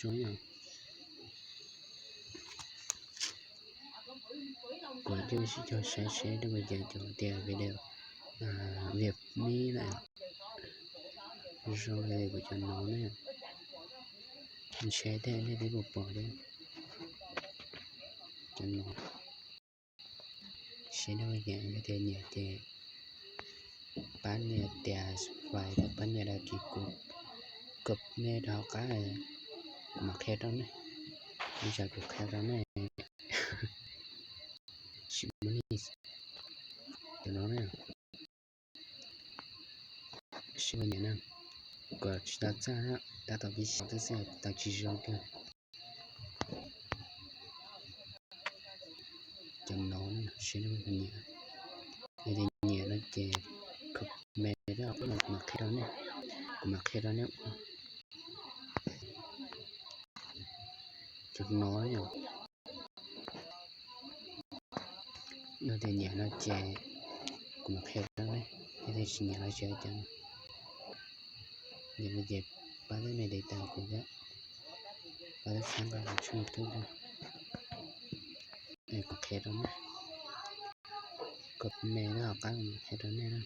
no yom. Kuv coj sib cog saib seb dab ua cas cov tias video Vietnamese na, zoo li kuv cov no ne, ntshe tej nej twb pom thiab. Cov no seb dab ua cas, yog tias nyiam ces pab nias tias subscribe, pab nias đăng ký, kuv comment rau hauv qab, kuv mam qhia rau nej. Ib tsam kuv qhia rau nej. Tsis muaj li, cov no na, sib ua nyiam na, kom tsis tau txaj, tab tom pib xyaum xwb, tau tsis zoo kawg. Cov no seb nej nyiam, yog tias nyiam no ces comment rau kuv mam qhia rau nej, kuv mam qhia rau nej ua. Cov no yom, yog tias nyiam no ces kuv mam qhia rau nej, yog tias tsis nyiam no ces ua cas. Nyiam no ces pab tib nej tiv tas kuv thiab, pab tib xab nqa kuv tshooj YouTube, kuv qhia rau nej, comment rau hauv qab kuv mam qhia rau nej na.